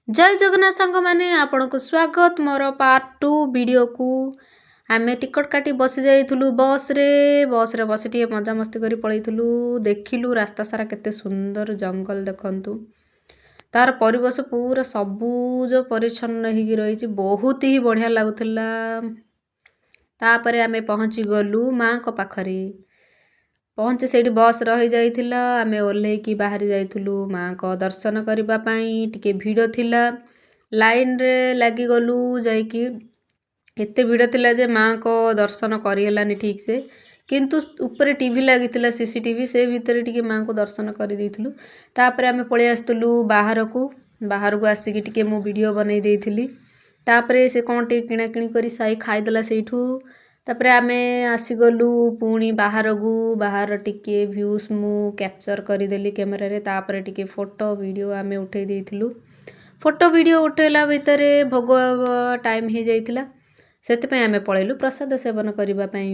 ଜୟ ଜଗନ୍ନାଥ ସାଙ୍ଗମାନେ, ଆପଣଙ୍କୁ ସ୍ୱାଗତ ମୋର ପାର୍ଟ 2 ଭିଡ଼ିଓକୁ। ଆମେ ଟିକଟ କାଟି ବସି ଯାଇଥିଲୁ ବସ୍ରେ। ବସ୍ରେ ବସି ଟିକେ ମଜାମସ୍ତି କରି ପଳେଇଥିଲୁ। ଦେଖିଲୁ ରାସ୍ତା ସାରା କେତେ ସୁନ୍ଦର ଜଙ୍ଗଲ। ଦେଖନ୍ତୁ, ତାର ପରିବେଶ ପୁରା ସବୁଜ ପରିଚ୍ଛନ୍ନ ହେଇକି ରହିଛି। ବହୁତ ହି ବଢ଼ିଆ ଲାଗୁଥିଲା। ତାପରେ ଆମେ ପହଞ୍ଚି ଗଲୁ ମାଆଙ୍କ ପାଖରେ। ପହଞ୍ଚି ସେଇଠି ବସ୍ ରହିଯାଇଥିଲା। ଆମେ ଓହ୍ଲେଇକି ବାହାରି ଯାଇଥିଲୁ ମାଆଙ୍କ ଦର୍ଶନ କରିବା ପାଇଁ। ଟିକେ ଭିଡ଼ ଥିଲା, ଲାଇନରେ ଲାଗିଗଲୁ ଯାଇକି। ଏତେ ଭିଡ଼ ଥିଲା ଯେ ମାଆଙ୍କ ଦର୍ଶନ କରିହେଲାନି ଠିକ୍ ସେ। କିନ୍ତୁ ଉପରେ ଟିଭି ଲାଗିଥିଲା, ସିସିଟିଭି, ସେ ଭିତରେ ଟିକେ ମାଆଙ୍କୁ ଦର୍ଶନ କରିଦେଇଥିଲୁ। ତାପରେ ଆମେ ପଳେଇ ଆସିଥିଲୁ ବାହାରକୁ। ବାହାରକୁ ଆସିକି ଟିକେ ମୁଁ ଭିଡ଼ିଓ ବନେଇ ଦେଇଥିଲି। ତାପରେ ସେ କ'ଣ ଟିକେ କିଣାକିଣି କରି ସାଇ ଖାଇଦେଲା ସେଇଠୁ। ତାପରେ ଆମେ ଆସିଗଲୁ ପୁଣି ବାହାରକୁ। ବାହାର ଟିକେ ଭ୍ୟୁସ୍ ମୁଁ କ୍ୟାପଚର୍ କରିଦେଲି କ୍ୟାମେରାରେ। ତାପରେ ଟିକେ ଫଟୋ ଭିଡ଼ିଓ ଆମେ ଉଠେଇ ଦେଇଥିଲୁ। ଫଟୋ ଭିଡ଼ିଓ ଉଠେଇଲା ଭିତରେ ଭୋଗ ଟାଇମ୍ ହେଇଯାଇଥିଲା। ସେଥିପାଇଁ ଆମେ ପଳେଇଲୁ ପ୍ରସାଦ ସେବନ କରିବା ପାଇଁ।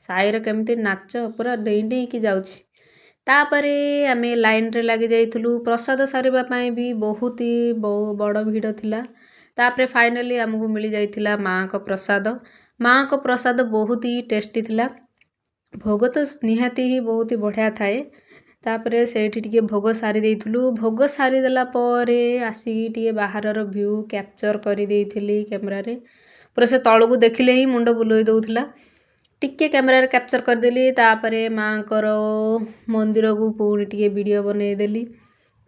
ସାଇର କେମିତି ନାଚ, ପୁରା ଡେଇଁ ଡେଇଁକି ଯାଉଛି। ତାପରେ ଆମେ ଲାଇନ୍ରେ ଲାଗି ଯାଇଥିଲୁ ପ୍ରସାଦ ସାରିବା ପାଇଁ ବି। ବହୁତ ହି ବଡ଼ ଭିଡ଼ ଥିଲା। ତାପରେ ଫାଇନାଲି ଆମକୁ ମିଳିଯାଇଥିଲା ମାଆଙ୍କ ପ୍ରସାଦ। ମାଆଙ୍କ ପ୍ରସାଦ ବହୁତ ହି ଟେଷ୍ଟି ଥିଲା। ଭୋଗ ତ ନିହାତି ହିଁ ବହୁତ ହି ବଢ଼ିଆ ଥାଏ। ତାପରେ ସେଇଠି ଟିକେ ଭୋଗ ସାରି ଦେଇଥିଲୁ। ଭୋଗ ସାରିଦେଲା ପରେ ଆସିକି ଟିକେ ବାହାରର ଭ୍ୟୁ କ୍ୟାପଚର୍ କରିଦେଇଥିଲି କ୍ୟାମେରାରେ। ପୁରା ସେ ତଳକୁ ଦେଖିଲେ ହିଁ ମୁଣ୍ଡ ବୁଲେଇ ଦେଉଥିଲା। ଟିକେ କ୍ୟାମେରାରେ କ୍ୟାପଚର୍ କରିଦେଲି। ତାପରେ ମାଆଙ୍କର ମନ୍ଦିରକୁ ପୁଣି ଟିକେ ଭିଡ଼ିଓ ବନେଇଦେଲି।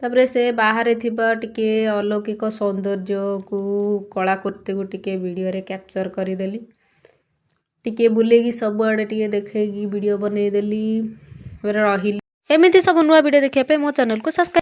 ତାପରେ ସେ ବାହାରେ ଥିବା ଟିକେ ଅଲୌକିକ ସୌନ୍ଦର୍ଯ୍ୟକୁ, କଳାକୃତିକୁ ଟିକେ ଭିଡ଼ିଓରେ କ୍ୟାପଚର୍ କରିଦେଲି। ଟିକେ ବୁଲେଇକି ସବୁଆଡ଼େ ଟିକେ ଦେଖେଇକି ଭିଡ଼ିଓ ବନେଇଦେଲି। ତାପରେ ରହିଲି। ଏମିତି ସବୁ ନୂଆ ଭିଡ଼ିଓ ଦେଖିବା ପାଇଁ ମୋ ଚ୍ୟାନେଲକୁ ସବସ୍କ୍ରାଇବ୍